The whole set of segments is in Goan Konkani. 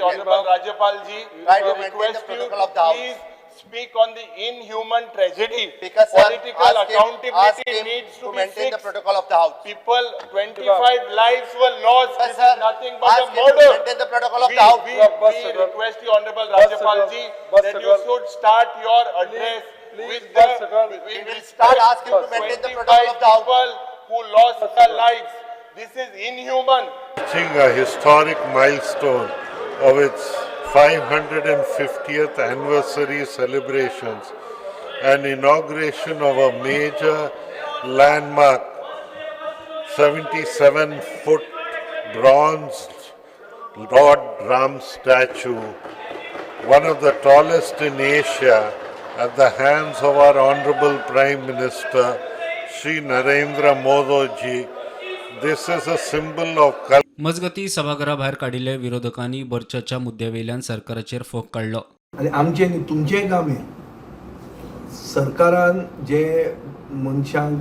Honorable Rajyapal ji Try to to maintain the request you protocol to of the house. please speak on the inhuman tragedy. Speaker sir, Political ask accountability him needs to to be maintain the fixed. protocol of the house. People, 25 lives were lost. Sir, This sir, is nothing but a ask him to murder. maintain the protocol of We- the house. We, Bus we sir. request you, Honorable Bus Rajyapal sir. ji, Bus that sir. you should start your address Please, with bus the. sir. with We will respect start asking to maintain the protocol of the house. 25 people who lost their lives. This is inhuman. Reaching a historic milestone of its 550th anniversary celebrations and inauguration of a major landmark 77-foot bronze Lord Ram statue, one of the tallest in Asia, at the hands of our Honorable Prime Minister, Shri Narendra Modi ji. This is a symbol of culture. मजगतीं सभाघराभायर काडिल्ल्या विरोधकांनी बर्चाच्या मुद्द्यावेल्यान सरकाराचेर फोग काडलो. आनी आमचें न्ही तुमचेंय काम हें. सरकारान जे मनशांक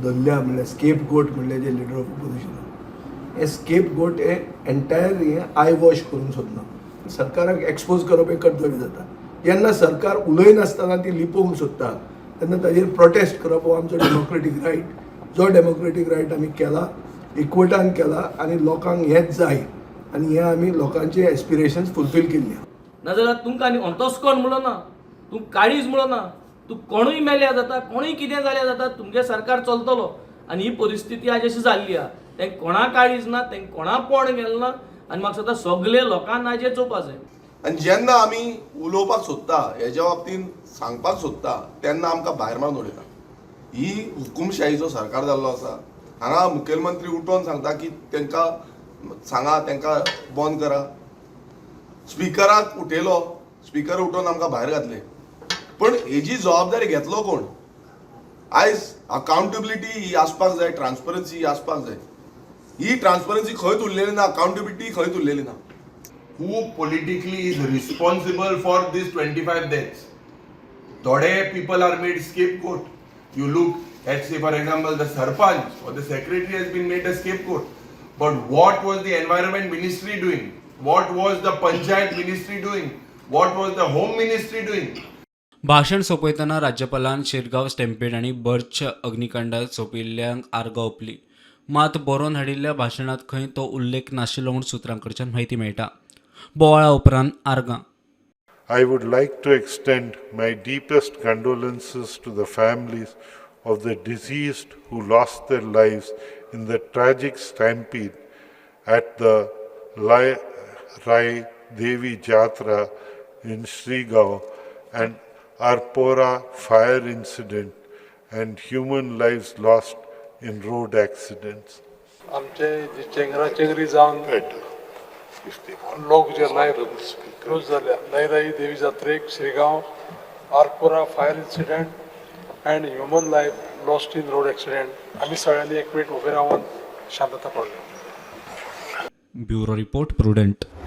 धरल्या, म्हणल्यार स्केप गोट, म्हणल्यार जे लिडर ऑफ ऑपोजिशन, हे स्केप गोट हे एंटायर हे I wash करूंक सोदना. सरकाराक एक्सपोज करप हें कर्तव्य जाता. जेन्ना सरकार उलयनासतना ती लिपोवंक सोदता तेन्ना ताजेर प्रोटेस्ट करप हो आमचो डेमोक्रेटीक रायट, जो डेमोक्रेटीक रायट आमी केला, एकवटान केला आनी लोकांक हेंच जाय आनी हें आमी लोकांचे एस्पिरेशन्स फुलफील केल्ली. नाजाल्यार तुमकां आनी अंतस्कर्ण म्हणून ना, तूं काळीज म्हणून ना, तूं कोणूय मेल्यार जाता, कोणूय कितें जाल्यार जाता, तुमगे सरकार चलतलो. आनी ही परिस्थिती आज अशी जाल्ली आहा, तेंक कोणा काळीज ना, तेंक कोणा पोण गेलें ना आनी म्हाका दिसता सगळे लोकांक हाजेर चोवपा जाय. आनी जेन्ना आमी उलोवपाक सोदता, हेज्या बाबतीन सांगपाक सोदता, तेन्ना आमकां भायर मारून उडयता. ही हुकुमशाहीचो सरकार जाल्लो आसा. हांगा मुखेलमंत्री उठोन सांगता की तांकां सांगा, तांकां बंद करा. स्पिकराक उठयलो, स्पिकर उठोवन आमकां भायर घातले. पण हेजी जबाबदारी घेतलो कोण? आयज अकाउंटेबिलिटी ही आसपाक जाय, ट्रान्सपरन्सी ही आसपाक जाय. ही ट्रान्सपरन्सी खंयच उरलेली ना, अकाउंटेबिलिटी खंयच उरलेली ना. Who politically is responsible for these 25 deaths? थोडे people are made scapegoat. You look at, say, for example, the sarpanch or the secretary has been made a scapegoat. But what was the environment ministry doing? What was the panchayat ministry doing? What was the home ministry doing? भाशण सोंपयतना राज्यपालान शिरगांव स्टॅम्पेड आनी बर्च अग्निकांडात सोंपिल्ल्यांक आर्गां ओंपली. मात बरोवन हाडिल्ल्या भाशणांत खंय तो उल्लेख नाशिल्लो म्हूण सुत्रां कडच्यान म्हायती मेळटा. बोवाळा उपरांत आर्गां. I would like to extend my deepest condolences to the families of the deceased who lost their lives in the tragic stampede at the Lairai Devi Jatra in Shirgao and Arpora fire incident and human lives lost in road accidents. आमचे जे चेंगरा चेंगरी जावन लोक जे लायफ लूज जाल्या, लयराई देवी जात्रेक Shrigaon, Arpora fire incident and human life lost in road accident, आमी सगळ्यांनी एकवेळ उबे रावन शांतता पडली. Bureau report, prudent.